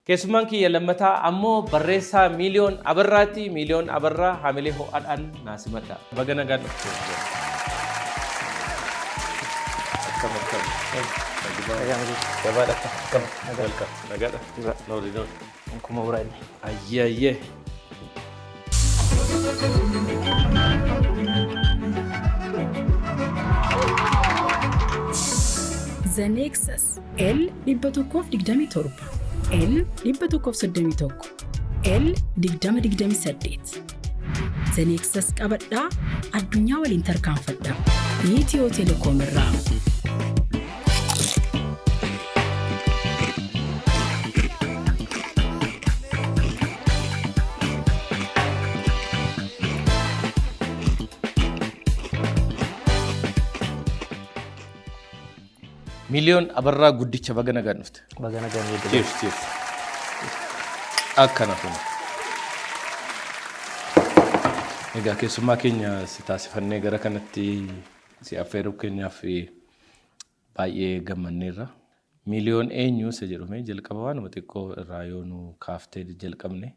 Keessummaan kiyya lammataa ammoo barreessaa Miiliyoon Abarraati. Miiliyoon Abarraa haamilee ho'aadhaan naa simadha. Baga nagaan dhufte. Akkam akkam. Jabaadha akkam. Welcome. Nagaadha. Noori noori. Akkuma buraanne. Ayyee ayyee. The Nexus L 127, L 131, L 2028. The Nexus qabadhaa, addunyaa waliin tarkaanfadhaa. Itiyoo Telekoom irraa. Miiliyoon Abarraa Guddicha, baga nagaan dhufte. Baga nagaan eegale. Cheers, cheers. Akkana kun. Egaa keessummaa keenya si taasifannee gara kanatti si affeeruu keenyaaf baay'ee gammanneerra. Miiliyoon eenyu isa jedhume jalqaba waanuma xiqqoo irraa yoo nu kaaftee jalqabne,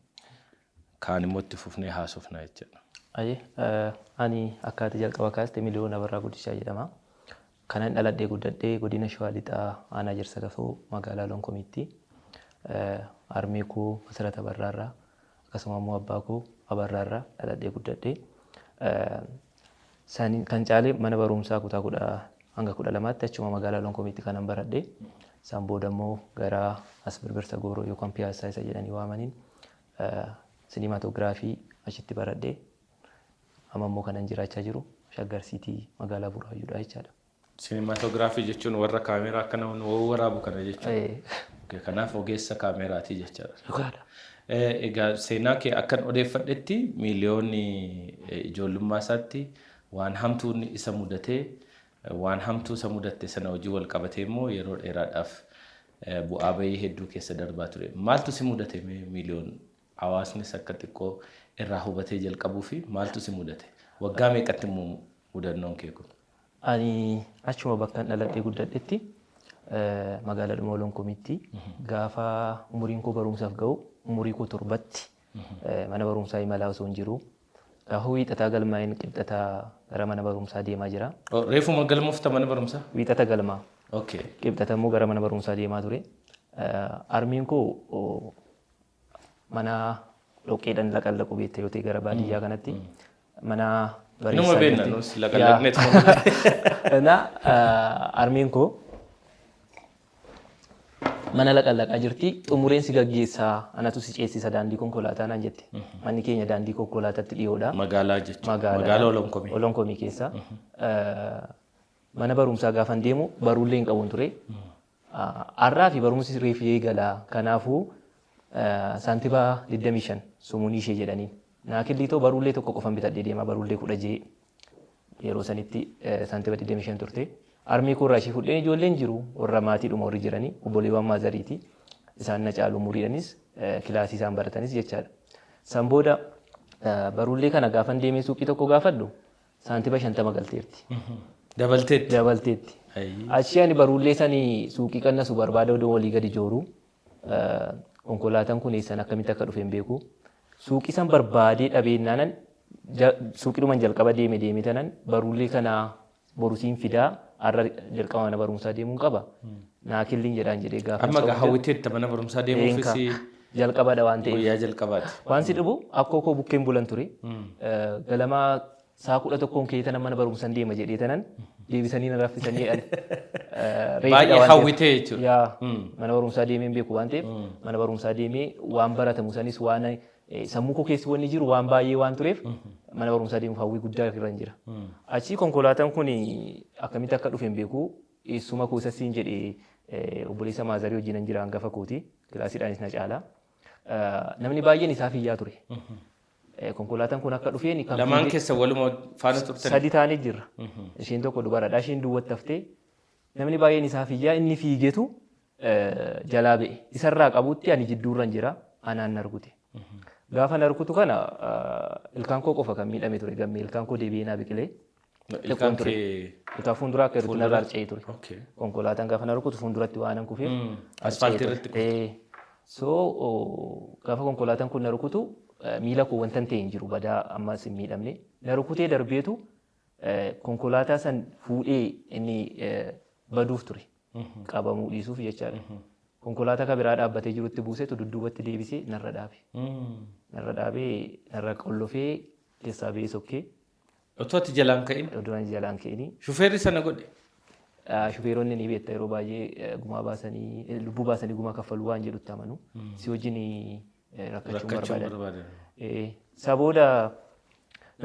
kaan immoo itti fufnee haasofna jechuudha. Ayyee, ani akka ati jalqaba kaaste Miliyoon Abarraa Guddichaa jedhama. Kanan dhaladhee guddadhee godina Shawaa Lixaa, aanaa Jarsa Gafoo, magaalaa Lonkomiitti. Harmee koo Masarat Abarraarraa, akkasuma immoo abbaa koo Abarraarraa dhaladhee guddadhee. Sani kan caale mana barumsaa kutaa 10 hanga 12tti achuma magaalaa Lonkomiitti kanan baradhe. Isaan booda immoo gara as Birbirsa Gooroo yookaan Piyaassaa isa jedhanii waamaniin sinimaatoogiraafii achitti baradhe. Amma immoo kanan jiraachaa jiru Shaggar Siitii, magaalaa Buraayyuudha jechaadha. Sinimaatoogiraafii jechuun warra kaameeraa akkana waraabu kana jechuudha. Kanaaf ogeessa kaameeraatii jechaadha. Dhugaadha. Egaa seenaa kee akkan odeeffadhetti, Miiliyoonni ijoollummaa isaatti waan hamtuun isa mudatee, waan hamtuu isa mudatte sana hojii wal qabatee immoo yeroo dheeraadhaaf bu'aa bahii hedduu keessa darbaa ture. Maaltu si mudate mee Miiliyoon, hawaasnis akka xiqqoo irraa hubatee jalqabuu fi maaltu si mudate? Waggaa meeqatti immoo mudannoon kee kun? Ani achuma bakka dhaladhee guddadhetti, magaalaa Dhuma Olonkomiitti, gaafa umuriin koo barumsaaf ga'u, umurii koo 7tti, mana barumsaa imalaa osoo hin jiru, gaafa Wiixataa galmaa'een Qibxataa gara mana barumsaa deemaa jira. Reefuma galmoofta mana barumsaa? Wiixata galmaa. Qibxata immoo gara mana barumsaa deemaa ture. Harmeen koo mana dhoqqeedhaan laqallaqu beekta yoo ta'e, gara baadiyyaa kanatti mana Inuma beekna, nus laqallaqneet. Na harmeen koo mana laqallaqaa jirti. "Xumureen si gaggeessaa, anatu si ceessisa daandii konkolaataa," naan jette. Manni keenya daandii konkolaataatti dhiyoodha. Magaalaa jechuudha. Magaalaa Olonkomii. Olonkomii keessa. Mana barumsaa gaafan deemu baruullee hin qabuun ture. Har'aa fi barumsi reefu eegala. Kanaafuu saantiba 25 sumuunii ishee jedhaniin. Naa killiitoo baruullee tokko qofan bitadhee deema, baruullee 16 yeroo sanitti saantiba 25 turte. Harmee koo irraa ishee fudheen, ijoolleen jiru warra maatiidhuma warri jiranii obboleewwan maazariiti. Isaan na caalu umuriidhanis, kilaasii isaan baratanis jechaadha. San booda baruullee kana gaafan deemee suuqii tokko gaafadhu saantiba 50 galteerti. Dabalteetti. Dabalteetti. Achi ani baruullee sanii suuqii qannasu barbaada odoo walii gadi jooru, konkolaataan kun eessan akkamitti akka dhufe hin beeku. Suuqii san barbaadee dhabeennaanan, suuqiidhuman jalqaba deeme deeme tanan, "Baruullee kana boru siin fidaa, har'a jalqaba mana barumsaa deemuun qaba. Naa killiin jedhaan," jedhee gaafa Amma gaa hawwiteetta mana barumsaa deemuufis. Jalqabadha waan ta'eef. Guyyaa jalqabaati. Waan si dhibu, akkoo koo bukkeen bulan ture. Galamaa saa 11n ka'ee tanan mana barumsaan deema jedhee tanan, deebisanii na raffisanii jedhan. Baay'ee hawwitee jechuudha. Yaa, mana barumsaa deemee hin beeku waan ta'eef, mana barumsaa deemee waan baratamu sanis, waan sammuu koo keessa wanni jiru waan baay'ee waan tureef, mana barumsaa deemuuf hawwii guddaa irra hin jira. Achii konkolaataan kun akkamitti akka dhufe hin beeku. Eessuma koo isa siin jedhee, obboleessa maazarii wajjin hin jira, hangafa kooti. Kilaasiidhaanis na caala. Namni baay'een isaaf iyyaa ture. Konkolaataan kun akka dhufeen kan Lamaan keessa waluma faana turtan. Sadi taanee jirra. Isheen tokko dubaradha. Isheen duwwatti haftee, namni baay'een isaaf iyyaa, inni fiigetu jalaa ba'e. Isarraa qabutti ani jidduurran jira. Anaan na rukute. Gaafa na rukutu kana ilkaan koo qofa kan miidhame ture, gammee ilkaan koo deebi'ee naa biqilee. Ilkaan kee Ilkaan fuulduraa akka jirutti narraa harca'ee ture. Konkolaataan gaafa na rukutu fuulduratti waan an kufeef. Asfaaltii irratti. So gaafa konkolaataan kun na rukutu miila koo wanta ta'e hin jiru, badaa ammas hin miidhamne. Na rukutee darbeetu konkolaataa san fuudhee inni baduuf ture. Qabamuu dhiisuuf jechaadha. Konkolaataa kan biraa dhaabbatee jirutti buuseetu dudduubatti deebisee narra dhaabe. Narra dhaabee, narra qollofee, keessaa ba'ee sokkee. Otoo ati jalaan ka'in. Odoo ani jalaan ka'ini. Shufeerri sana godhe. Shufeeronni ni beekta, yeroo baay'ee gumaa baasanii, lubbuu baasanii gumaa kaffaluu waan jedhutti amanu. Si wajjin rakkachuu Rakkachuu barbaadan. Barbaadan. Isa booda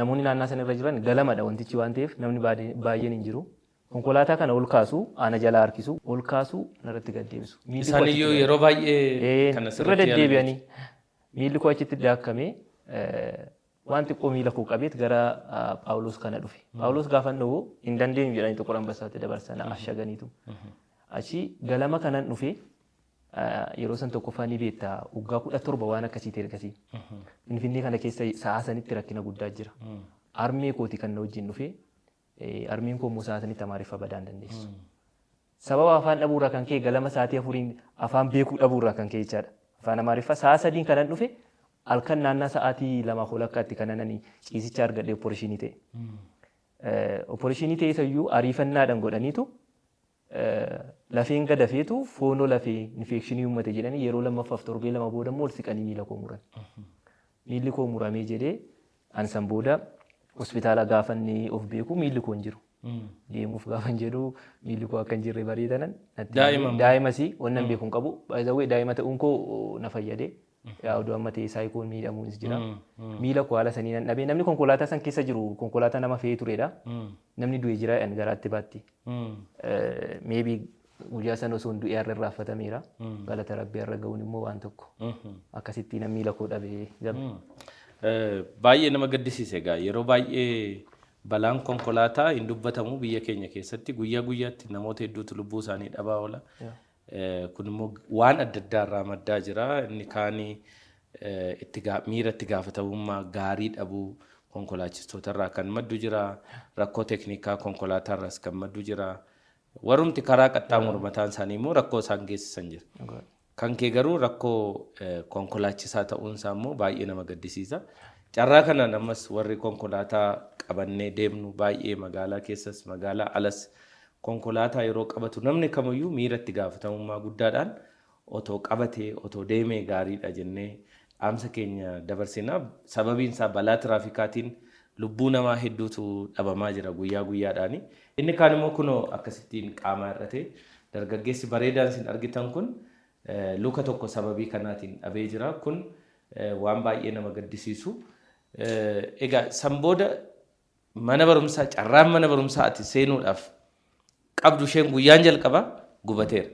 namoonni naannaa sana irra jiran, galamadha wantichi waan ta'eef, namni baay'een hin jiru. Konkolaataa kana ol kaasu, aana jalaa harkisu, ol kaasu, narratti gad deebisu. Miilli koo Isaan achitti iyyuu yeroo baay'ee kana irra sirriitti yaalu. Deddeebi'anii miilli koo achitti daakkamee, waan xiqqoo miila koo qabeet gara Phaawulos kana dhufe. Phaawulos gaafa dhufu hin dandeenyu jedhanii Xuqur Ambassaatti dabarsan ashaganiitu. Achi galama kanan dhufe, yeroo san tokkoffaa ni beektaa, waggaa 17 waan akkasii ta'e ergasii. Finfinnee kana keessa sa'a sanitti rakkina guddaa jira. Armee kooti kan na wajjin dhufe, armeen koo immoo sa'a sanitti Amaariffa badaa hin dandeessu. Sababa afaan dhabuurraa kan ka'e, galama sa'aatii 4n afaan beekuu dhabuurraa kan ka'e jechaadha. Afaan Amaariffaa sa'a 3n kanan dhufe, halkan naannaa sa'aatii 2 walakkaatti kanan ani ciisicha argadhe operation ta'e. Operation ta'e isayyuu ariifannaadhaan godhaniitu lafeen gadafeetu foonoo lafee infection uummate jedhanii, yeroo lammaffaaf torbee 2 booda immoo ol siqanii miila koo muran. Miilli koo muramee jedhee, an san booda hospitaala gaafanni of beeku miilli koo hin jiru. Deemuuf gaafan jedhu miilli koo akka hin jirre bareedanan. Daa'ima immoo? Daa'imas wannan beeku hin qabu. Baay'ee daa'ima ta'uun koo na fayyade. Yaa oduu amma ta'e saayikoon miidhamuunis jira. Miila koo haala sanii nan dhabee, namni konkolaataa san keessa jiru konkolaataa nama fe'ee turedha. Namni du'e jira jedhan garaatti baatti. Maybe guyyaa sana osoo hin du'e har'a irraanfatameera. Galata Rabbii, har'a ga'uun immoo waan tokko. Akkasitti nan miila koo dhabee gabe. Baay'ee nama gaddisiise egaa. Yeroo baay'ee balaan konkolaataa hin dubbatamu. Biyya keenya keessatti guyyaa guyyaatti namoota hedduutu lubbuu isaanii dhabaa oola. Kun immoo waan adda addaa irraa maddaa jira. Inni kaanii miira itti gaafatamummaa gaarii dhabuu konkolaachistoota irraa kan maddu jira. Rakkoo teeknikaa konkolaataa irraas kan maddu jira. Warrumti karaa qaxxaamuru mataan isaanii immoo rakkoo isaan geessisan jira. Kan kee garuu rakkoo konkolaachisaa ta'uunsaa immoo baay'ee nama gaddisiisa. Carraa kanaan ammas warri konkolaataa qabannee deemnu baay'ee, magaalaa keessas magaalaa alas konkolaataa yeroo qabatu namni kamiyyuu miira itti gaafatamummaa guddaadhaan otoo qabatee otoo deemee gaariidha jennee dhaamsa keenya dabarsina. Sababiin isaa balaa tiraafikaatiin lubbuu namaa hedduutu dhabamaa jira guyyaa guyyaadhaani. Inni kaan immoo kunoo akkasittiin qaamaa hir'ate. Dargaggeessi bareedaan isin argitan kun luka tokko sababii kanaatiin dhabee jira. Kun waan baay'ee nama gaddisiisu. Egaa san booda mana barumsaa, carraan mana barumsaa ati seenuudhaaf qabdu isheen guyyaan jalqabaa gubateera.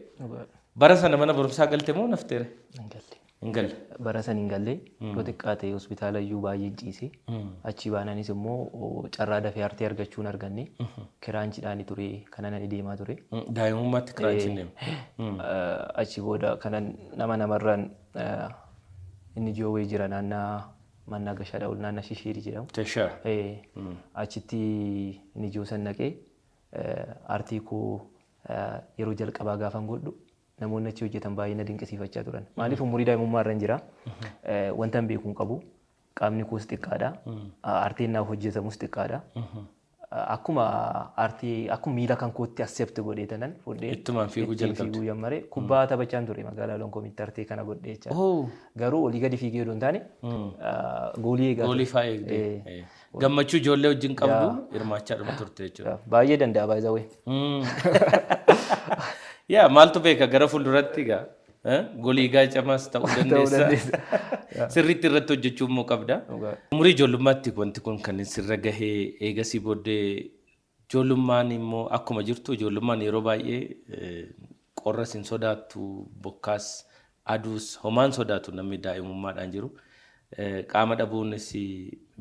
Bara sana mana barumsaa galte moo nafteere? Hin galle. Hin galle. Bara san hin galle. Yoo xiqqaate hospitaala iyyuu baay'ee ciise. Achi baananis immoo carraa dafee artee argachuu hin arganne. Kiraanchiidhaan ture kanan ani deemaa ture. Daa'imummaatti kiraanchiin deema. Achi booda kanan nama namarraan inni joowwee jira naannaa mannaa gashaadha ol naannaa Shishiirii jedhamu. Teshaa. Achitti inni ijoo san naqee artii koo yeroo jalqabaa gaafan godhu namoonni achi hojjetan baay'ee na dinqisiifachaa turan. Maaliif, umurii daa'imummaa irra hin jira. Wanta hin beeku hin qabu. Qaamni koos xiqqaadha. Artiin naaf hojjetamus xiqqaadha. Akkuma artii, akkuma miila kan kootti accept godhee tanan fudhee Ittumaan fiiguu ittiin jalqabde. fiiguu jammare. Kubbaa taphachaan ture magaalaa Lonkoomitti artee kana godhee jecha. Garuu olii gadi fiigee odoo hin taane goolii eegaa Goolii ture. fa'aa eegdee. Gammachuu ijoollee wajjin qabdu hirmaachaa dhuma turte jechuudha. Baay'ee danda'a baay'ee. Yaa, maaltu beeka, gara fuulduratti egaa goolii egaa camaas ta'uu dandeessa. Sirriitti irratti hojjechuu immoo qabda. Umurii ijoollummaatti wanti kun kan sirra gahee, eegasii booddee ijoollummaan immoo akkuma jirtu, ijoollummaan yeroo baay'ee qorras hin sodaattu, bokkaas aduus homaan sodaatu namni daa'imummaadhaan jiru. Qaama dhabuunis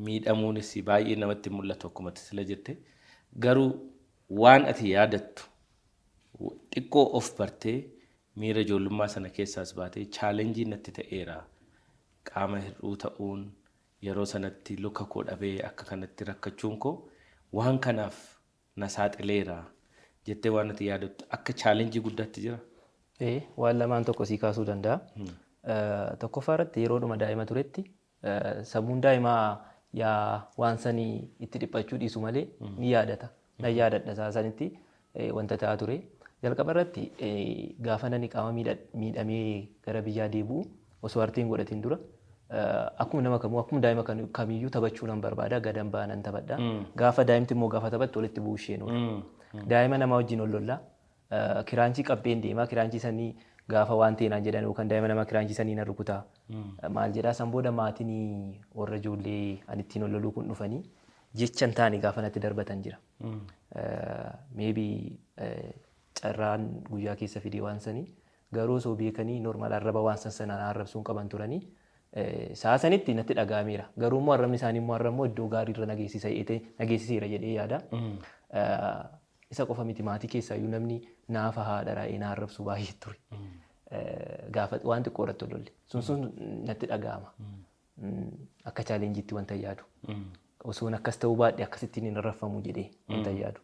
miidhamuunis baay'ee namatti mul'atu akkuma sila jette. Garuu waan ati yaadattu, xiqqoo of bartee miira ijoollummaa sana keessaas baatee, challenge natti ta'eera. Qaama hir'uu ta'uun, yeroo sanatti luka koo dhabee akka kanatti rakkachuun koo waan kanaaf na saaxileera jettee waan ati yaadattu akka challenge guddaatti jira. Waan lamaan tokko sii kaasuu danda'a. Tokkoffaa irratti yeroodhuma daa'ima turetti sammuun daa'imaa yaa waan sanii itti dhiphachuu dhiisu malee ni yaadata. Nan yaadadha isaa sanitti wanta ta'aa ture. Jalqaba irratti gaafa nani qaama miidhamee gara biyyaa deebi'u osoo arteen godhatiin dura akkuma nama kamuu, akkuma daa'ima kamiyyuu taphachuu nan barbaada, gadan ba'a nan taphadha. Gaafa daa'imti immoo gaafa taphattu walitti bu'uu isheen oola. Daa'ima namaa wajjin ol lollaa. Kiraanchii qabbeen deema. Kiraanchii sanii gaafa waan ta'e naan jedhan yookaan daa'ima namaa kiraanchii sanii na rukutaa. Maal jedhaa, san booda maatiin warra ijoollee ani ittiin ol loluu kun dhufanii jecha hin taane gaafa natti darbatan jira. Maybe carraan guyyaa keessa fidee waan sanii garuu osoo beekanii normal arraba waan san sanaan arrabsuun qaban turanii sa'a sanitti natti dhaga'ameera. Garuu immoo arrabni isaanii immoo har'a immoo iddoo gaarii irra nageessiseera jedhee yaada. Isa qofa miti, maatii keessaayyuu namni naafa haadha raa'ee na arrabsu baay'ee ture. Gaafa waan xiqqoo irratti lolle. Sun sun natti dhaga'ama. Akka challengeitti wanta yaadu. Osoon akkas ta'uu baadhe akkasittiin hin arrabfamu jedhee wanta yaadu.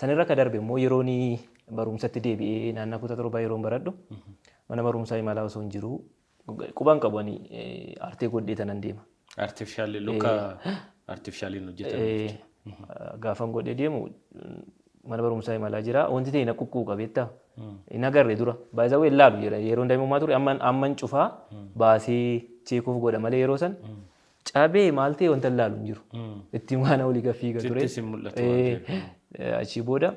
Sanirra ka darbe immoo yeroon barumsatti deebi'ee naannoo kutaa 7 yeroon baradhu mana barumsaa imalaa osoo hin jiru quban qabu, ani artee godhee tanan deema. Artificial luka artificialiin hojjetame. Gaafan godhee deemu mana barumsaa imalaa jira. Wanti ta'e na quqquuqa, beektaa? Hin agarre dura. Baay'ee ilaalu jira. Yeroon daa'imummaa ture amman cufaa baasee check-uuf godha malee yeroo san cabee maal ta'e wanta ilaalu hin jiru. Ittiin waan olii gad fiiga ture. Sitti sin mul'atu waan ta'eef. Achii booda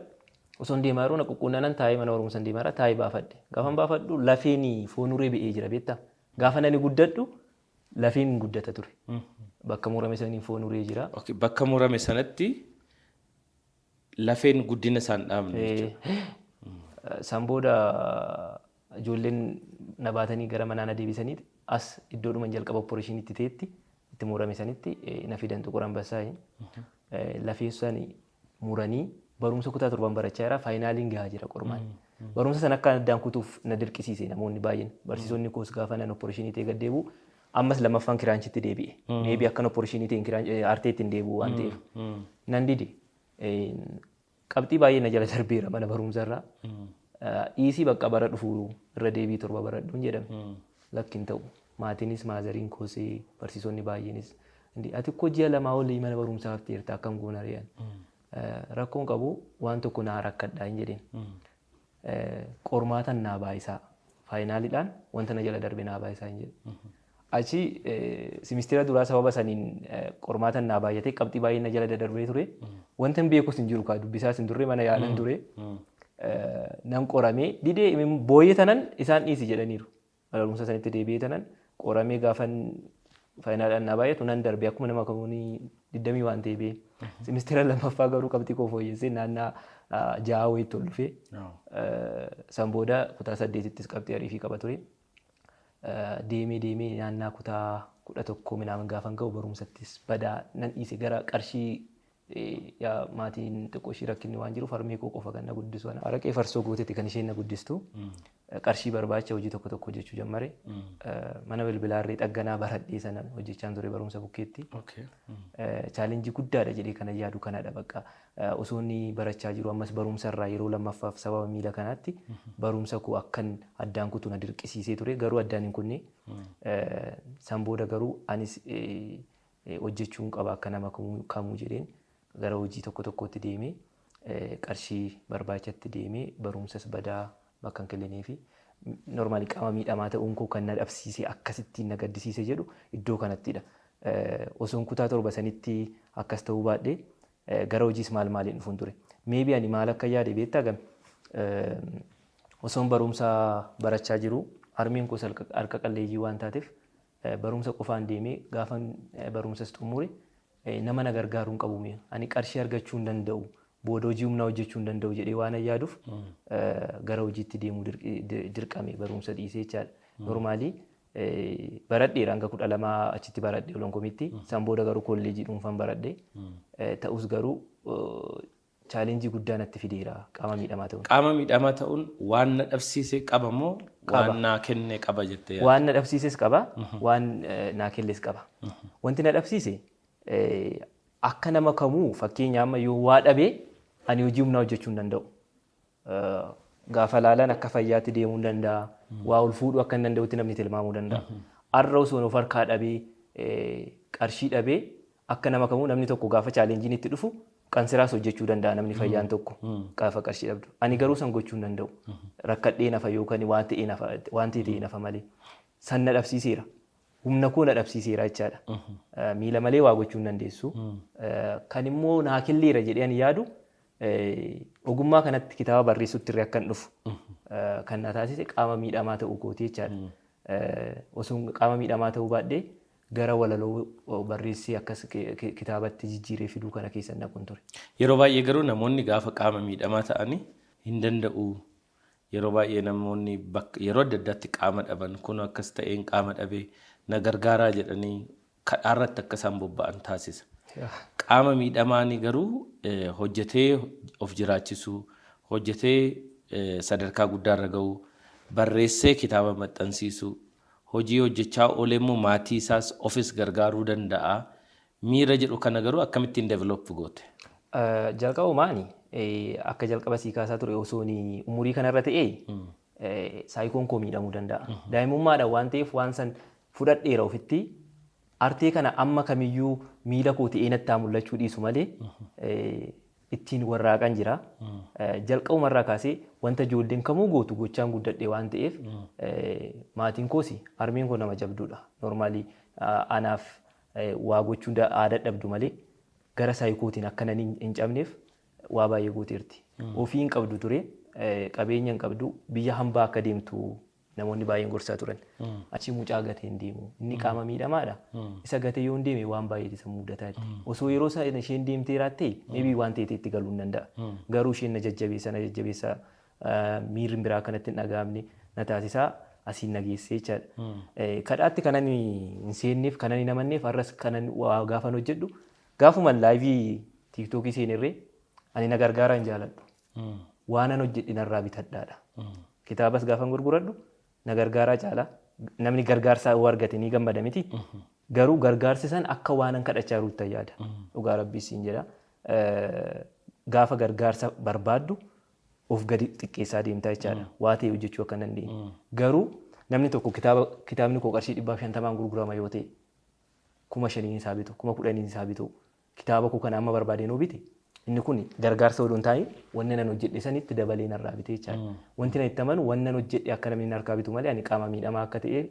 osoo hin deemaa yeroo na quqquunnanan taa'ee mana barumsaa deemaa jira, taa'ee baafadhe. Gaafan baafadhu lafeen foonuree ba'ee jira, beektaa? Gaafa nani guddadhu lafeen guddata ture. Bakka murame saniin foonuree jira. Okay, bakka murame sanatti lafeen guddina isaan dhaabne jechuudha. San booda ijoolleen na baatanii gara manaa na deebisanii as iddoodhuma jalqaba operationiitti ta'etti itti murame sanitti na fidan Xuqur Ambassaa. Lafee sani muranii barumsa kutaa 7n barachaa jira, finaliin gahaa jira qormaan. Barumsa sana akka addaan kutuuf na dirqisiise namoonni baay'een. Barsiisonni koos gaafa nan operationii ta'e gad deebi'u ammas lammaffaan kiraanchitti deebi'e. Maybe akkan operationii ta'e arteetti hin deebi'u waan ta'eef. Nan dide. Qabxii baay'ee na jala darbeera mana barumsarraa. Dhiisii bakka bara dhufu irra deebii 7 baradhuun jedhame. Lakki, hin ta'u. Maatiinis, motheriin koosee, barsiisonni baay'eenis. Ati koo ji'a 2 olii mana barumsaa hafteerta, akkam goona re'an. Rakkoon qabu, waan tokko naa rakkadhaa hin jedheen. Qormaatan naa baayisaa. Finaliidhaan wanta na jala darbe naa baayisaa hin jedhe. Achi semestera duraa sababa saniin qormaatan naa baay'atee qabxii baay'ee na jala dadarbee ture. Wanta hin beekus hin jiru kaa, dubbisaas hin turre, mana yaalan ture. Nan qoramee didee booyyee tanan isaan dhiisi jedhaniiru. Mana barumsa sanitti deebi'ee tanan qoramee gaafan finaliidhaan naa baay'atu nan darbe akkuma nama kamuunii 20 waan ta'eef. Semestera lammaffaa garuu qabxii koo fooyyessee naannaa 6 wayiitti ol dhufee. San booda kutaa 8ttis qabxii ariifii qaba ture. Deemee deemee naannaa kutaa 11 minaamin gaafan ga'u barumsattis badaa nan dhiise. Gara qarshii yaa maatiin xiqqoo ishii rakkinni waan jiruuf harmee koo qofa kan na guddisu. Araqee farsoo gootetti kan isheen na guddistu. Qarshii barbaacha hojii tokko tokko hojjechuu jammare. Mana bilbilaarree xagganaa baradhee sana hojjechaan ture barumsa bukkeetti. Challengeii guddaadha jedhee kana yaadu kanadha bakka. Osoo inni barachaa jiru ammas barumsa irraa yeroo lammaffaaf sababa miila kanaatti barumsa koo akkan addaan kutu na dirqisiisee ture, garuu addaan hin kunne. San booda garuu anis hojjechuun qaba akka nama kamuu jedheen gara hojii tokko tokkotti deemee qarshii barbaachatti deemee barumsas badaa bakka hin kenninee fi normally qaama miidhamaa ta'uun koo kan na dhabsiise, akkasittiin na gaddisiise jedhu iddoo kanattidha. Osoon kutaa 7 sanitti akkas ta'uu baadhee gara hojiis maal maaliin dhufuun ture. Maybe ani maal akka yaade beektaa game? Osoon barumsa barachaa jiru harmeen koos harka qalleeyyii waan taateef barumsa qofaan deemee gaafan barumsas xumure nama na gargaaruu hin qabu, ani qarshii argachuu hin danda'u, booda hojii humnaa hojjechuu hin danda'u jedhee waan yaaduuf gara hojiitti deemuu dirqame, barumsa dhiisee jechaadha. Normally baradheera, hanga 12 achitti baradhe Olonkomitti. San booda garuu kolleejii dhuunfaan baradhe. Ta'us garuu challengeii guddaa natti fideera qaama miidhamaa ta'uun. Qaama miidhamaa ta'uun waan na dhabsiise qaba moo waan naa kenne qaba jettee yaadda? Waan na dhabsiises qaba, waan naa kennes qaba. Wanti na dhabsiise akka nama kamuu fakkeenya amma yoo waa dhabee ani hojii humnaa hojjechuu hin danda'u. Gaafa laalan akka fayyaatti deemuu hin danda'a. Waa ol fuudhuu akka hin danda'utti namni tilmaamuu danda'a. Har'a osoo of harkaa dhabee, qarshii dhabee, akka nama kamuu namni tokko gaafa challengeiin itti dhufu qansiraas hojjechuu danda'a namni fayyaan tokko gaafa qarshii dhabdu. Ani garuu san gochuu hin danda'u. Rakkadhee nafa yookaan waan ta'ee nafa waan ta'e nafa malee. San na dhabsiiseera. Humna koo na dhabsiiseera jechaadha. Miila malee waa gochuu hin dandeessu. Kan immoo naa killeera jedhee ani yaadu, ogummaa kanatti kitaaba barreessutti illee akkan dhufu kan na taasise qaama miidhamaa ta'uu kooti jechaadha. Osoo qaama miidhamaa ta'uu baadhee gara walaloo barreessee akkas kitaabatti jijjiiree fiduu kana keessa naquun ture. Yeroo baay'ee garuu namoonni gaafa qaama miidhamaa ta'anii hin danda'u. Yeroo baay'ee namoonni bakka yeroo adda addaatti qaama dhaban kun akkas ta'een qaama dhabee na gargaaraa jedhanii kadhaarratti akka isaan bobba'an taasisa. Qaama miidhamaanii garuu hojjetee of jiraachisuu, hojjetee sadarkaa guddaarra ga'uu, barreessee kitaaba maxxansiisuu, hojii hojjechaa oolee immoo maatii isaas ofis gargaaruu danda'a. Miira jedhu kana garuu akkamittiin develop goote? Jalqabumaani akka jalqaba sii kaasaa ture, osoo umurii kanarra ta'ee saayikoon koo miidhamuu danda'a. Daa'imummaadhaan waan ta'eef waan san fudhadheera ofitti. Artee kana amma kamiyyuu miila koo ta'ee natti haa mul'achuu dhiisu malee ittiin warraaqan jira. Jalqabumarraa kaasee wanta ijoolleen kamuu gootu gochaan guddadhe waan ta'eef, maatiin koos, harmeen koo nama jabduudha. Normally anaaf waa gochuu aadaa dhabdu malee gara saayikootiin akka nan hin cabneef waa baay'ee gooteerti. Ofii hin qabdu ture, qabeenya hin qabdu, biyya hambaa akka deemtu namoonni baay'een gorsaa turan. Achi mucaa gatee hin deemu. Inni qaama miidhamaadha. Isa gatee yoo hin deeme waan baay'eetu isa mudataa jetti. Osoo yeroo sana isheen deemtee raattee maybe waan ta'e itti galuu hin danda'a. Garuu isheen na jajjabeessa, na jajjabeessa, miirri biraa kanatti hin dhaga'amne na taasisaa asiin na geessee jechaadha. Kadhaatti kanan hin seenneef, kanan hin amanneef, har'as kanan waa gaafan hojjedhu, gaafuma live TikTokii seenerree ani na gargaaraa hin jaaladhu. Waanan hojjedhe narraa bitadhaadha. Kitaabas gaafan gurguradhu na gargaaraa caala. Namni gargaarsaa yoo argate ni gammada miti. Garuu gargaarsi san akka waanan kadhachaa jirutti yaada. Dhugaa Rabbii siin jedha. Gaafa gargaarsa barbaaddu of gadi xiqqeessaa deemtaa jechaadha. Waa ta'e hojjechuu akka hin dandeenye. Garuu namni tokko kitaaba, kitaabni koo qarshii 150n gurgurama yoo ta'e, 5,000n isaa bitu, 10,000n isaa bitu, kitaaba koo kana amma barbaade nuu bite, inni kun gargaarsa odoo hin taane wanni nan hojjedhe sanitti dabalee narraa bite jechaadha. Wanti nan itti amanu wanni nan hojjedhe akka namni harkaa bitu malee ani qaama miidhamaa akka ta'e,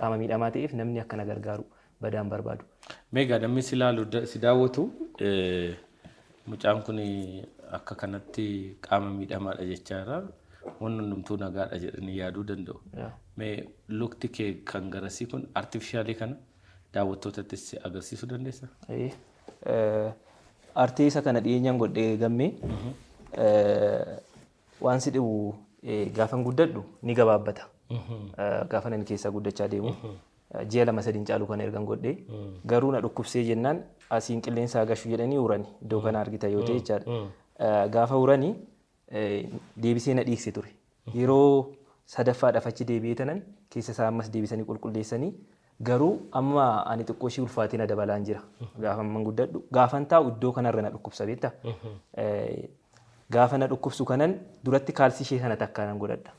qaama miidhamaa ta'eef namni akka na gargaaru badaan barbaadu. Meegaa namni si ilaalu, si daawwatu, mucaan kun akka kanatti qaama miidhamaadha jechaadha. Wanni hundumtuu nagaadha jedhanii yaaduu danda'u. Mee lukti kee kan garasii kun artificialii kana daawwattootattis agarsiisuu dandeessaa? Artee isa kana dhiyeenyaan godhee gammee waan si dhibu, gaafan guddadhu ni gabaabbata. Gaafa nani keessaa guddachaa deemu. Ji'a 2-3 caalu kana ergan godhee garuu na dhukkubsee jennaan asiin qilleensa agashu jedhanii urani, iddoo kana argita yoo ta'e jechaadha. Gaafa uranii deebisee na dhiigse ture. Yeroo sadaffaadhaaf achi deebi'ee tanan keessa isaa ammas deebisanii qulqulleessanii, garuu amma ani xiqqoo ishii ulfaatina dabalaan jira. Gaafa amman guddadhu, gaafan taa'u iddoo kanarra na dhukkubsa beektaa. Gaafa na dhukkubsu kanan duratti kaalsii ishee sana takkaa nan godhadha.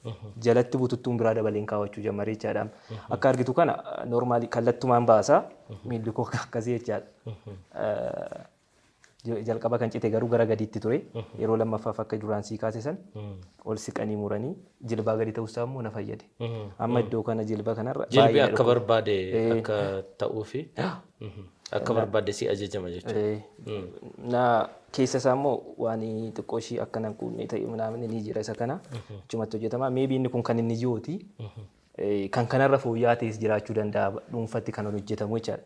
Jalatti bututtuun biraa dabaleen kaawwachuu jammaree jechaadha. Akka argitu kana normally kallattumaan baasaa, miilli koo akkasii jechaadha. Jalqaba kan cite garuu gara gadiitti ture. Yeroo lammaffaaf akka duraan sii kaase san ol siqanii muranii jilbaa gadi ta'uusaa immoo na fayyade. Amma iddoo kana jilba kanarra Jilbi akka barbaade akka ta'uu fi akka barbaade si ajajama jechuudha. Na keessa isaa immoo waan xiqqoo ishii akka nan quunnee ta'e ምናምን ni jira, isa kana achumatti hojjetama. Maybe inni kun kan inni ji'ooti. Kan kanarra fooyya'aa ta'es jiraachuu danda'a, dhuunfatti kan hojjetamu jechaadha.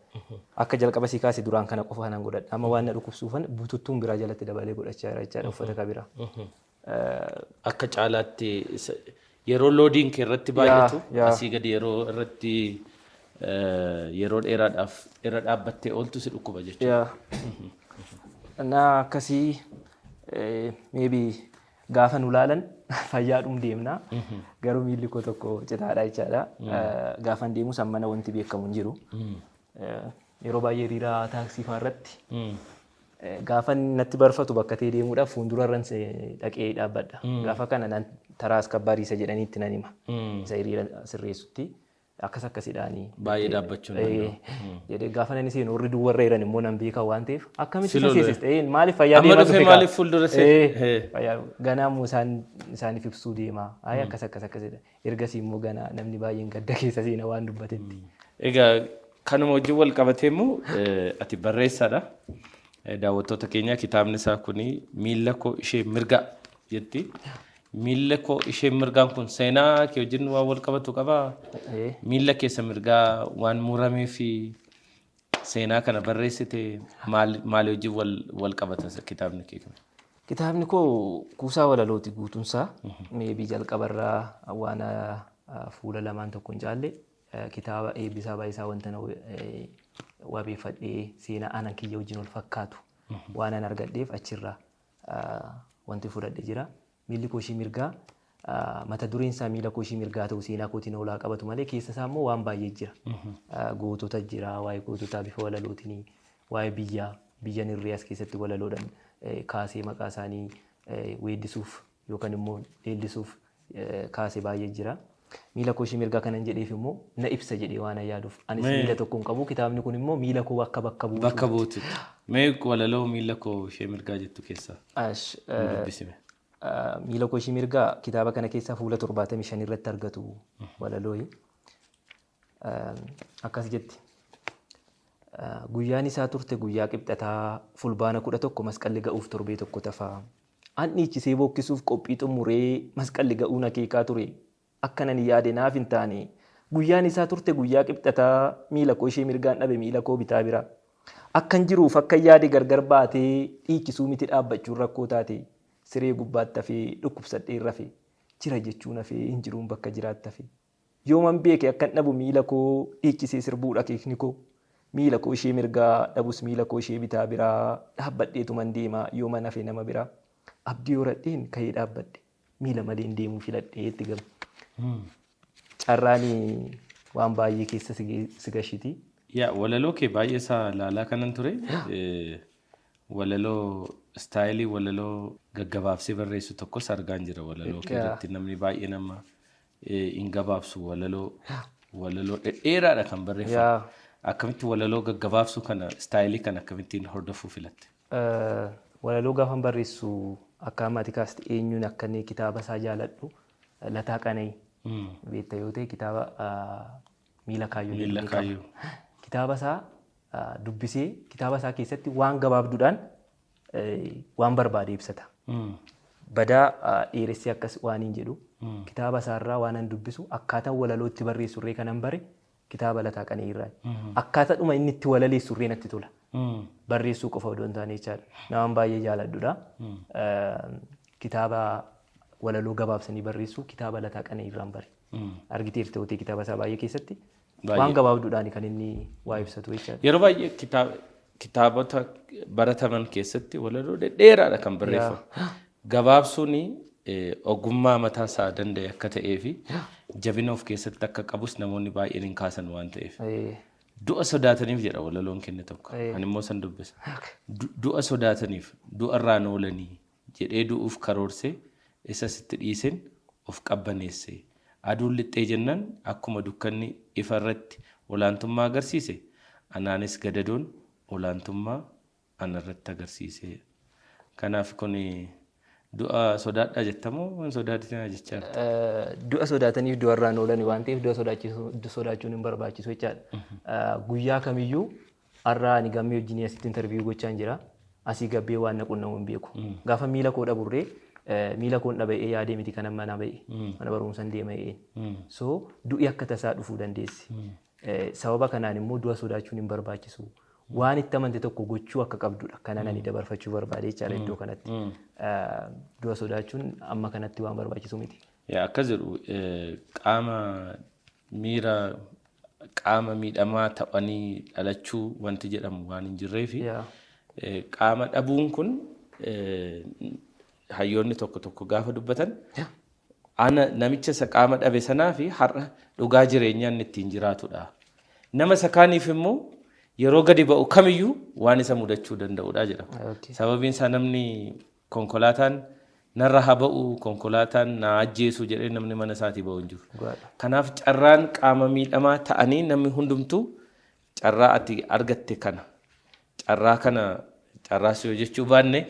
Akka jalqaba si kaase duraan kana qofa kanan godhadha. Amma waan na dhukkubsuufan bututtuun biraa jalatti dabalee godhachaa jira jechaadha, uffata ka biraa. Akka caalaatti yeroo loadiin kee irratti baay'atu, asii gadi yeroo irratti yeroo dheeraadhaaf irra dhaabbattee ooltu si dhukkuba jechuudha. Na akkasii maybe gaafa nu laalan fayyaadhum deemna. Garuu miilli koo tokko citaadha jechaadha. Gaafan deemu san mana wanti beekamu hin jiru. Yeroo baay'ee hiriira taaksii fa'aa irratti gaafa natti barfatu bakka ta'e deemuudhaaf fuuldura irran dhaqee dhaabbadha. Gaafa kana naan Taraa askabbaarii isa jedhaniitti nan hima. Isa hiriira sirreessutti akkas akkasidhaanii. Baay'ee dhaabbachuu hin danda'u. Jedhee gaafa nani seenu warri duwwarra jiran immoo nan beekan waan ta'eef akkamitti Si lolu. isa seesiste? Maaliif fayyaa Amma deemaa dhufee dhufe kaa? maaliif fuuldura seene? Fayyaa ganaa immoo isaan isaaniif ibsuu deema. Ayi akkas akkas akkasidha. Ergasii immoo ganaa namni baay'een gadda keessa seena waan dubbatetti. Egaa kanuma wajjin wal qabatee immoo ati barreessaadha. Daawwattoota keenya, kitaabni isaa kuni "Miilla koo ishee mirgaa" jetti. Miilla koo ishee mirgaan kun seenaa kee wajjin waan wal qabatu qabaa? Miilla keessa mirgaa waan muramee fi seenaa kana barreessite, maal maali wajjin wal qabata kitaabni kee kun? Kitaabni koo kuusaa walalooti guutuunsaa. Maybe jalqabarraa waan fuula lamaan tokko hin caalle kitaaba Eebbisaa Baay'isaa wanta na wabeeffadhee seenaa anan kiyya wajjin wal fakkaatu waan an argadheef achirraa wanti fudhadhe jira. Miilli koo ishii mirgaa mata dureen isaa miila koo ishii mirgaa ta'u seenaa kootiin olaa qabatu malee keessa isaa immoo waan baay'ee jira. Gootota jira, waa'ee goototaa bifa walalootiin, waa'ee biyyaa, biyya nirree as keessatti walaloodhaan kaasee maqaa isaanii weeddisuuf yookaan immoo leellisuuf kaasee baay'ee jira. Miila koo ishii mirgaa kanan jedheef immoo na ibsa jedhee waan yaaduuf. Anis miila tokko hin qabu, kitaabni kun immoo miila koo akka bakka buutu. Bakka buututti. Mee walaloo miila koo ishee mirgaa jettu keessaa nu dubbisime. Miila koo ishii mirgaa kitaaba kana keessaa fuula 75 irratti argatu walalooyi. Akkas jetti. Guyyaan isaa turte guyyaa Qibxataa, Fulbaana 11, masqalli ga'uuf torbee tokko tafaa. An dhiichisee bookkisuuf qophii xumuree masqalli ga'uun akeekaa ture. Akka nan yaade naaf hin taane. Guyyaan isaa turte guyyaa Qibxataa, miila koo ishee mirgaan dhabe miila koo bitaa bira. Akkan jiruuf akkan yaade gargar baatee dhiichisuu miti dhaabbachuun rakkoo taate. Siree gubbaatti hafee dhukkubsadheen rafe. Jira jechuun hafee hin jiruun bakka jiraatti hafe. Yooman beeke akkan dhabu miila koo, dhiichisee sirbuudha akeekni koo. Miila koo ishee mirgaa dhabus miila koo ishee bitaa biraa dhaabbadheetuman deema yooman hafe nama biraa. Abdii horadheen ka'ee dhaabbadhe. Miila maleen deemuu filadhee itti galu. Carraan waan baay'ee keessa si gashiti. Yaa, walaloo kee baay'ee isaa ilaalaa kanan ture. Walaloo style walaloo gaggabaabsee barreessu tokkos argaan jira walaloo kee irratti. Namni baay'ee nama hin gabaabsu, walaloo dhedheeraadha kan barreeffamu. Akkamitti walaloo gaggabaabsuu kana, style kana akkamittiin hordofuu filatte? Walaloo gaafan barreessu akka ammaati kaasti eenyuun akka inni kitaaba isaa jaaladhu, Lataa Qana'ii beekta yoo ta'e, kitaaba Miila Kaayyoo jedhu Miila ni qaba. Kaayyoo. Kitaaba isaa dubbisee kitaaba isaa keessatti waan gabaabduudhaan waan barbaade ibsata. Badaa dheeressee akkas waan hin jedhu, kitaaba isaarraa waan an dubbisu akkaataa walaloo itti barreessu irree kanan bare kitaaba Lataa Qana'ii irraa. Akkaataa dhuma inni itti walaleessu irree natti tola. Barreessuu qofa odoo hin taane jechaadha. Naman baay'ee jaaladhudha. Kitaaba walaloo gabaabsanii barreessuu kitaaba Lataa Qana'ii irraan bare. Argiteerta yoo ta'e kitaaba isaa baay'ee keessatti waan gabaabduudhaan kan inni waa ibsatu jechaadha. Yeroo baay'ee kitaabota barataman keessatti walaloo dhedheeraadha kan barreeffamu. Gabaabsuun ogummaa mataa isaa danda'e akka ta'ee fi jabina of keessatti akka qabus namoonni baay'een hin kaasan waan ta'eef. Du'a sodaataniif jedha walaloon kenne tokko. Ani immoo san dubbisa. Du'a sodaataniif du'arraan oolanii jedhee du'uuf karoorsee isa sitti dhiiseen of qabbaneesse. Aduun lixxee jennaan akkuma dukkanni ifa irratti olaantummaa agarsiise, anaanis gadadoon olaantummaa anarratti agarsiise. Kanaaf kun du'a sodaadhaa jettamoo hin sodaatinaa jechaa jirta? Du'a sodaataniif du'arraan oolan waan ta'eef du'a sodaachuun hin barbaachisu jechaadha. Guyyaa kamiyyuu har'a ani Gammee wajjin asitti interview gochaan jira. Asii gabbee waan na qunnamu hin beeku. Gaafa miila koo dhaburree miila koon dhaba'ee yaadee miti kanan mana ba'e. Mana barumsaan deema. So du'i akka tasaa dhufuu dandeessi. Sababa kanaan immoo du'a sodaachuun hin barbaachisu. Waan itti amante tokko gochuu akka qabdudha. Kanan ani dabarfachuu barbaade jechaadha iddoo kanatti. Du'a sodaachuun amma kanatti waan barbaachisu miti. Yaa, akkas jedhu, qaama miira qaama miidhamaa ta'anii dhalachuu wanti jedhamu waan hin jirree fi qaama dhabuun kun hayyoonni tokko tokko gaafa dubbatan ana namicha isa qaama dhabe sanaa fi har'a dhugaa jireenyaa inni ittiin jiraatudha. Nama isa kaaniif immoo yeroo gadi ba'u kamiyyuu waan isa mudachuu danda'udha jedhama. Sababiin isaa namni konkolaataan Narra haa ba'u, konkolaataan na ajjeesu jedhee namni mana isaatii ba'u hin jiru. Kanaaf carraan qaama miidhamaa ta'anii namni hundumtuu carraa ati argatte kana, carraa kana, carraa si hojjechuu baanne,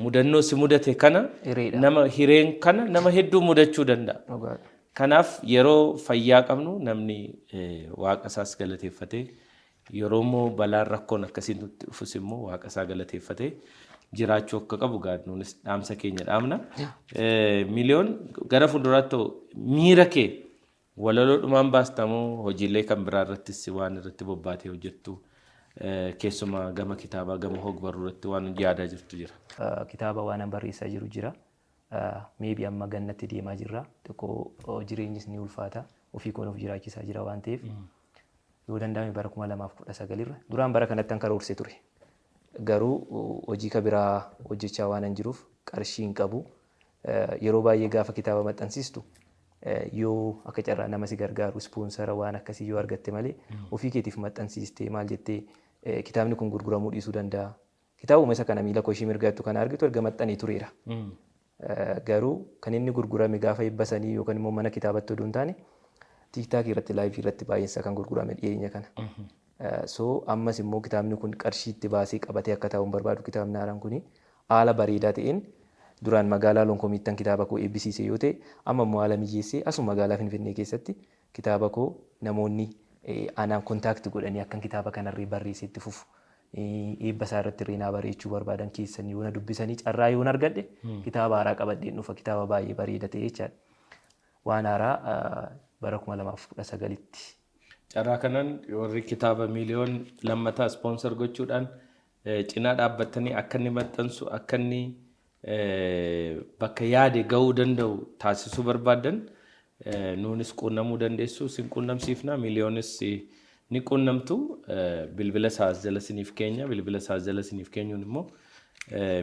mudannoo si mudate kana, Hireedha. nama hireen kana nama hedduu mudachuu danda'a. Kanaaf yeroo fayyaa qabnu namni waaqa isaas galateeffatee, yeroo immoo balaan rakkoon akkasii nutti dhufus immoo waaqa isaa galateeffatee jiraachuu akka qabu nuunis dhaamsa keenya dhaamna. Miiliyoon, gara fuulduraatti miira kee walaloodhumaan baastamoo hojiilee kan biraa irrattis waan irratti bobbaatee hojjettu, keessumaa gama kitaabaa, gama hogbarruu irratti waan yaadaa jirtu jira? Kitaaba waan an barreessaa jiru jira. Maybe amma gannatti deemaa jirra. Xiqqoo jireenyis ni ulfaata. Ofii koon of jiraachisaa jira waan ta'eef. Yoo danda'ame bara 2019 irra. Duraan bara kanatti an karoorse ture. Garuu hojii ka biraa hojjechaa waan an jiruuf qarshii hin qabu. Yeroo baay'ee gaafa kitaaba maxxansiistu, yoo akka carraa nama si gargaaru, sponsor waan akkasii yoo argatte malee, ofii keetiif maxxansiistee maal jettee kitaabni kun gurguramuu dhiisuu danda'a. Kitaabuma isa kana, "Miila koo ishii mirgaattu" kana argitu, erga maxxanee tureera. Garuu kan inni gurgurame gaafa eebbasanii yookaan immoo mana kitaabatti oduu hin taane, TikTokii irratti, liveii irratti baay'eensaa kan gurgurame dhiyeenya kana. So ammas immoo kitaabni kun qarshii itti baasee qabatee akka taa'u hin barbaadu. Kitaabni haaraan kuni haala bareedaa ta'een, duraan magaalaa Lonkomiittan kitaaba koo eebbisiise yoo ta'e, amma immoo haala mijeessee asuma magaalaa Finfinnee keessatti kitaaba koo namoonni anaan contact godhanii akkan kitaaba kanarree barreessee itti fufu, eebba isaa irratti illee naa bareechuu barbaadan keessan yoo na dubbisanii, carraa yoon argadhe, kitaaba haaraa qabadheen dhufa, kitaaba baay'ee bareeda ta'e jechaadha. Waan haaraa bara 2019tti. Carraa kanaan warri kitaaba Miiliyoon lammataa sponsor gochuudhaan cinaa dhaabbattanii akka inni maxxansu, akka inni bakka yaade gahuu danda'u taasisuu barbaaddan, nuunis quunnamuu dandeessu. Isin quunnamsiifna, Miiliyoonis ni quunnamtu. Bilbila isaas jala isiniif keenya, bilbila isaas jala isiniif keenyuun immoo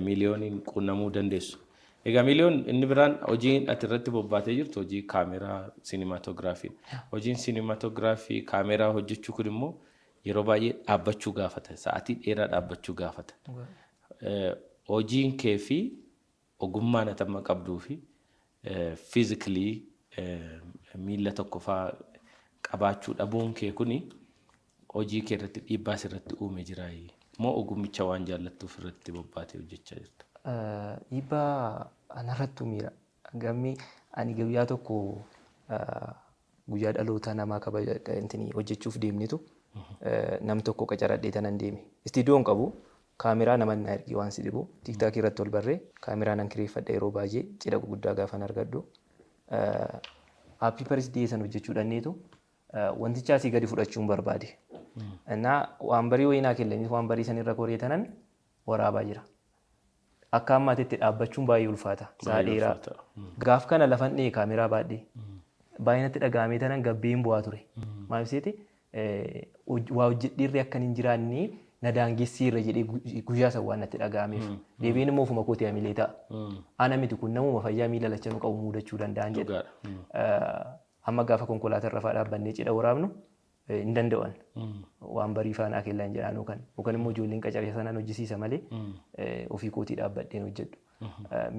Miiliyooniin quunnamuu dandeessu. Egaa Miiliyoon, inni biraan hojiin ati irratti bobbaatee jirtu hojii kaameraa, cinematography. Hojiin cinematography, kaameraa hojjechuu kun immoo yeroo baay'ee dhaabbachuu gaafata. Sa'aatii dheeraa dhaabbachuu gaafata. Hojiin kee fi ogummaan ati amma qabduu fi physically miila tokko faa qabaachuu dhabuun kee kuni hojii kee irratti dhiibbaa sirratti uume jiraayi? Moo ogummicha waan jaallattuuf irratti bobbaatee hojjechaa jirta? Dhiibbaa anarratti uumeera. Gammi ani guyyaa tokko guyyaa dhaloota namaa kabaja hojjechuuf deemnetu nam tokko qacaradhee tanan deeme. Istiidiyoon qabu, kaameraa nama na ergi, waan si dhibu TikTokii irratti ol barree kaameraa nan kireeffadha yeroo baay'ee cidha gurguddaa gaafan argadhu. Happy birthday san hojjechuu dhanneetu wanticha asii gadi fudhachuun barbaade. Innaa waan barii wayii naa kennaniif, waan barii sanirra koree tanan waraabaa jira. Akka ammaatitti dhaabbachuun baay'ee ulfaata. Sa'a dheeraa. Gaaf kana lafan dhee kaameraa baadhee. Baay'inatti dhaga'amee tanan gabbeen bu'aa ture. Maaliif seeti, waa hojjedheerri akkan hin jiraanne na daangessiirra jedhee guyyaa san waan natti dhaga'ameef. Deebiin immoo ofuma kootii hamilee ta'a. Ana miti, kun namuma fayyaa miila lachanuu qabu mudachuu danda'an jedha. Amma gaafa konkolaataa irra fa'aa dhaabbannee cidha waraabnu hin danda'an. Waan barii faanaa kellaa hin jedhaan yookaan immoo ijoolleen qacaree sanaan hojjisiisa malee ofii kootii dhaabbadheen hojjedhu.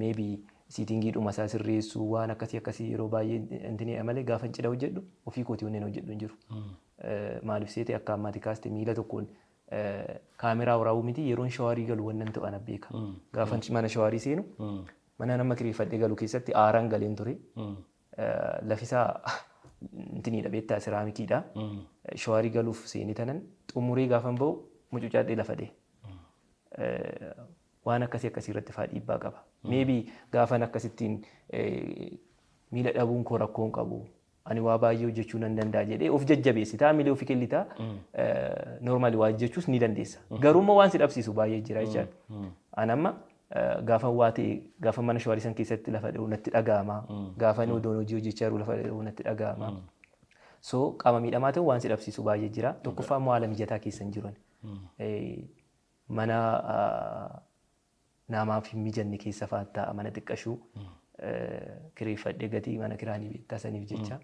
Maybe settingiidhuma isaa sirreessuu, waan akkasii akkasii yeroo baay'ee intini malee, gaafa cidha hojjedhu ofii kootii wanneen hojjedhu hin jiru. Maaliif seete, akka ammaati kaaste, miila tokkoon kaameraa waraabuu miti, yeroon showerii galu wannan ta'an beeka. Gaafa mana showerii seenu, mana nama kireeffadhee galu keessatti aaraan galeen ture. Lafisaa intiniidha beektaa, ceramiciidha. Showerii galuuf seenee tanan xumuree gaafan ba'u mucucaadhee lafa dhee. Waan akkasii akkasii irratti faa dhiibbaa qaba. Maybe gaafan akkasittiin miila dhabuun koo rakkoo hin qabu, ani waa baay'ee hojjechuu nan danda'a jedhee of jajjabeessitaa, miila ofii kennitaa, normally waa hojjechuus ni dandeessa. Garuu immoo waan si dhabsiisu baay'ee jira jechaadha. Ani amma gaafa waa ta'e, gaafa mana showerii san keessatti lafa dha'u natti dhaga'ama. Gaafa inni odoon hojii hojjechaa jiru lafa dha'u natti dhaga'ama. So qaama miidhamaa ta'u waan si dhabsiisu baay'ee jira. Tokkoffaa immoo haala mijataa keessa hin jiran. Mana namaaf hin mijanne keessa fa'aa taa'a, mana xiqqashuu kireeffadhee, gatii mana kiraanii beektaa saniif jecha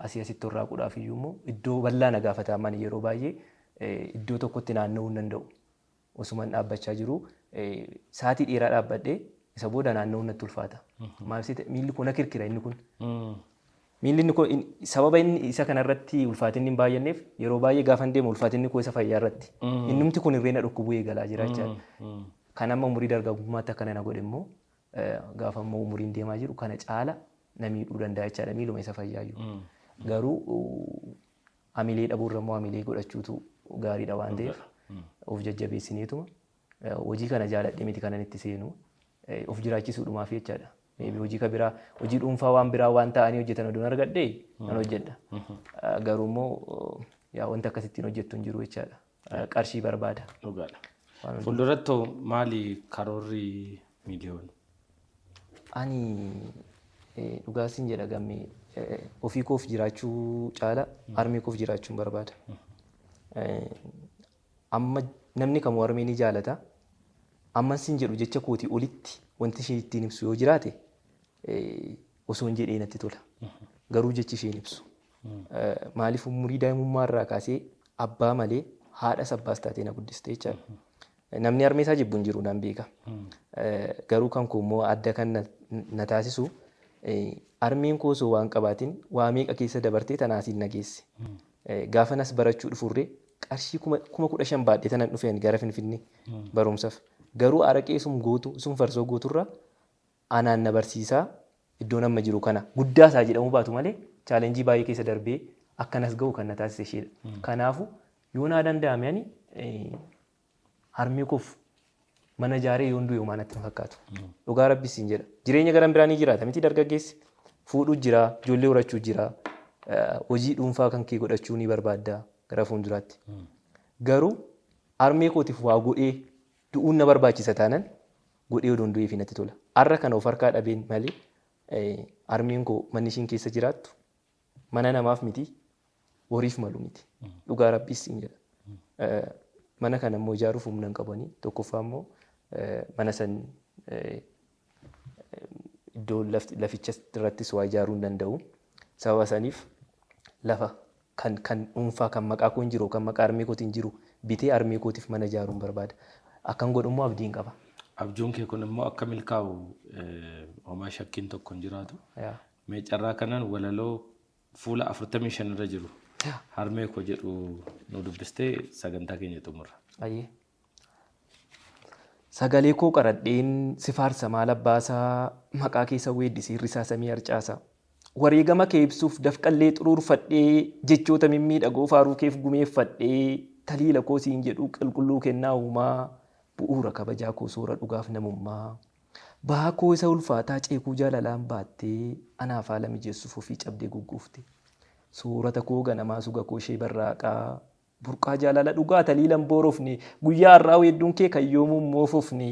asii asitti horraaquudhaaf iyyuu immoo iddoo bal'aa na gaafata. Mana yeroo baay'ee iddoo tokkotti naanna'uu hin danda'u. Osuman dhaabbachaa jiru sa'aatii dheeraa dhaabbadhee Isa booda naanna'uun natti ulfaata. Maaf miilli koo na kirkira inni kun. Miilli inni koo sababa inni isa kanarratti ulfaatinni hin baay'anneef yeroo baay'ee gaafan deemu ulfaatinni koo isa fayyaa irratti. Innumti kun irree na dhukkubuu eegalaa jira jechaadha. Kan amma umurii dargaggummaatti akkana na godhe immoo gaafa immoo umuriin deemaa jiru kana caala na miidhuu danda'a jechaadha miiluma isa fayyaayyuu. Garuu hamilee dhabuurra immoo hamilee godhachuutu gaariidha waan ta'eef of jajjabeessineetuma hojii kana jaaladhee miti kanan itti seenu of jiraachisuudhumaaf jechaadha. Maybe hojii ka biraa hojii dhuunfaa waan biraa waan ta'anii hojjetan oduun argadhee nan hojjedha. Garuu immoo yaa wanta akkasittiin hojjettu hin jiru jechaadha. Qarshii barbaada. Dhugaadha. Fuulduratti maali karoorri Miiliyoon? Ani dhugaa siin jedha Gammee, ofii koof jiraachuu caala harmee koof jiraachuun barbaada. Amma namni kamuu harmee ni jaalata. Amma siin jedhu jecha kootii olitti wanti isheen ittiin ibsu yoo jiraate osoo hin jedhee natti tola. Garuu jechi isheen ibsu. Maaliif umurii daa'imummaa irraa kaasee abbaa malee haadhas abbaas taatee na guddiste jechaadha. Namni harmee isaa jibbu hin jiru nan beeka. Garuu kan koo immoo adda kan na taasisu harmeen koo osoo waan qabaatiin waa meeqa keessa dabartee tanaasiin na geesse. Gaafa nas barachuu dhufurree qarshii 15,000 baadhee tanan dhufe ani gara Finfinnee barumsaaf. Garuu araqee sun gootu sun farsoo gooturra anaan na barsiisaa iddoon amma jiru kana guddaa isaa jedhamuu baatu malee chaalenjii baay'ee keessa darbee akkanas ga'u kan na taasise isheedha. Kanaafu yoo naa danda'ame ani harmee koof mana ijaaree yoon du'e homaa natti hin fakkaatu. Dhugaa Rabbi siin jedha. Jireenya gara biraa ni jiraata miti dargaggeessi. Fuudhuu jira, ijoollee horachuu jira, hojii dhuunfaa kan kee godhachuu ni barbaadda gara fuulduraatti. Garuu harmee kootiif waa godhee du'uun na barbaachisa taanan godhee odoon du'eefi natti tola. Har'a kana of harkaa dhabeen malee harmeen koo manni ishiin keessa jiraattu mana namaaf miti horiif malu miti. Dhugaa Rabbiis siin jedha. Mana kana immoo ijaaruuf humna hin qabani. Tokkoffaa immoo mana san iddoo laficha irrattis waa ijaaruu hin danda'u. Sababa saniif lafa kan kan dhuunfaa kan maqaa koo hin jiru kan maqaa harmee kootiin jiru bitee harmee kootiif mana ijaaruun barbaada. Akkan godhu immoo abdiin qaba. Abjuun kee kun immoo akka milkaa'u homaa shakkiin tokko hin jiraatu. Mee carraa kanaan walaloo fuula 45 irra jiru harmee koo jedhu nu dubbistee sagantaa keenya xumurra. Ayyee. Sagalee koo qaradheen si faarsa maal abbaasaa maqaa keessa weeddisee risaa samii harcaasa. Wareegama kee ibsuuf dafqallee xuruurfadhee jechoota mimmiidhagoo faaruu keef gumeeffadhee taliila koo siin jedhu qulqulluu kennaa uumaa bu'uura kabajaa koo soora dhugaaf namummaa. Bahaa koo isa ulfaataa ceekuu jaalalaan baattee anaaf haala mijeessuuf ofii cabdee gugguufte. Soorata koo ganamaa suga koo ishee barraaqaa burqaa jaalala dhugaa taliila hin boorofne guyyaa har'aa weedduun kee kan yoomuu hin moofofne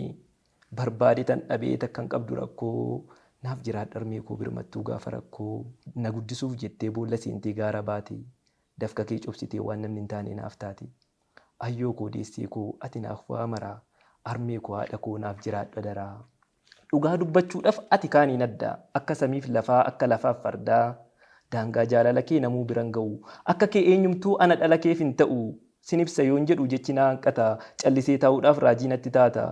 barbaade tan dhabee takkan qabdu rakkoo naaf jiraadhu harmee koo birmattuu gaafa rakkoo na guddisuuf jettee boolla seentee gaara baate dafqa kee cobsitee waan namni hin taane naaf taate. Ayyoo koo deessee koo ati naaf waa maraa Harmee koo haadha koo naaf jiraadhu adaraa. Dhugaa dubbachuudhaf ati kaaniin adda Akka samiif lafaa akka lafaaf fardaa Daangaa jaalala kee namuu biran ga'u Akka kee eenyumtuu ana dhala keef hin ta'u Sin ibsa yoon jedhu jechi na hanqata Callisee taa'uudhaaf raajii natti taata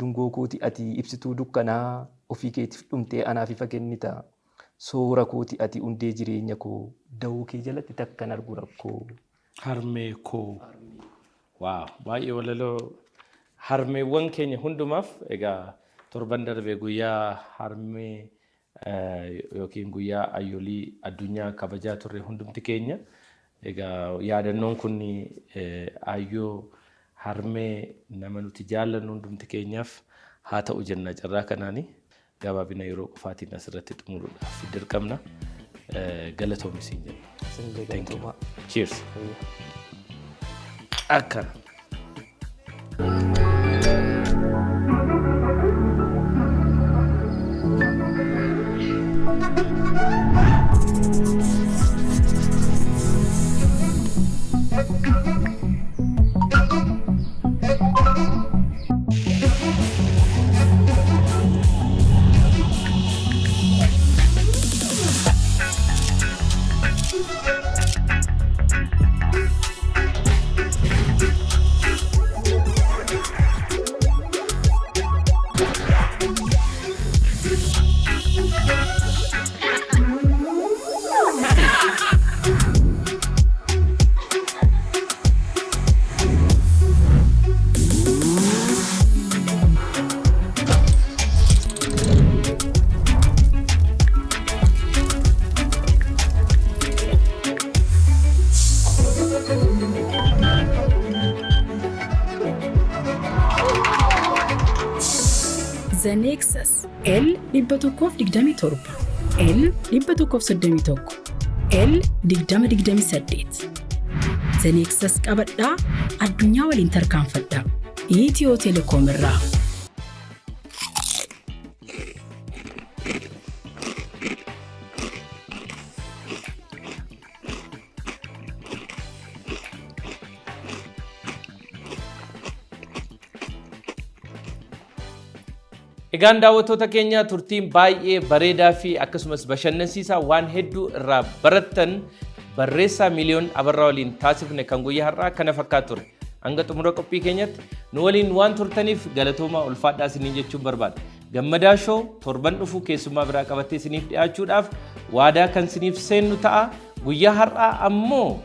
Dungoo kooti ati ibsituu dukkanaa Ofii keetif dhumtee anaaf ifa kennita Soora kooti ati hundee jireenya koo Dawoo kee jalatti takkan argu rakkoo. Harmee koo. Waaw baay'ee walaloo harmeewwan keenya hundumaaf egaa torban darbe guyyaa harmee yookiin guyyaa ayyolii addunyaa kabajaa turre hundumti keenya. Egaa yaadannoon kun ayyoo harmee nama nuti jaallannu hundumti keenyaaf haa ta'u jenna carraa kanaani. Gabaabina yeroo qofaatiin asirratti xumuruudhaaf dirqamna. Galatoomi siin jenna. Isinillee Thank you. galatoomaa. Cheers. Akkana. The Nexus L 127, L 131, L 2028. The Nexus qabadhaa, addunyaa waliin tarkaanfadhaa. Itiyoo Telekoom irraa. Egaan daawwattoota keenya, turtiin baay'ee bareedaa fi akkasumas bashannansiisaa waan hedduu irraa barattan barreessaa Miiliyoon Abarraa waliin taasifne kan guyyaa har'aa kana fakkaatu ture. Hanga xumura qophii keenyatti nu waliin waan turtaniif galatoomaa, ulfaadhaa isiniin jechuun barbaada. Gammadaa Show torban dhufu keessummaa biraa qabattee isiniif dhiyaachuudhaaf waadaa kan isiniif seennu ta'a. Guyyaa har'aa ammoo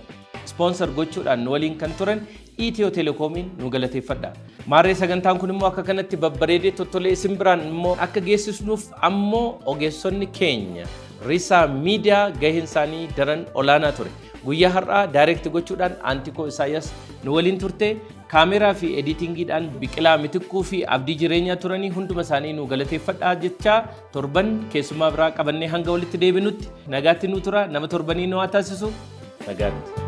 sponsor gochuudhaan nu waliin kan turan Itiyoo Telekoomiin nu galateeffadha. Maarree sagantaan kun immoo akka kanatti babbareedee tottolee isin biraan immoo akka geessisnuuf ammoo ogeessonni keenya Risaa Miidiyaa gaheen isaanii daran olaanaa ture. Guyyaa har'aa direct gochuudhaan Antikoo Isaayyaas nu waliin turte, kaameraa fi editingiidhaan Biqilaa Mitikkuu fi Abdii Jireenyaa turanii, hunduma isaanii nu galateeffadhaa jechaa, torban keessummaa biraa qabannee hanga walitti deebinutti nagaatti nu tura. Nama torbanii nu haa taasisu, nagaatti.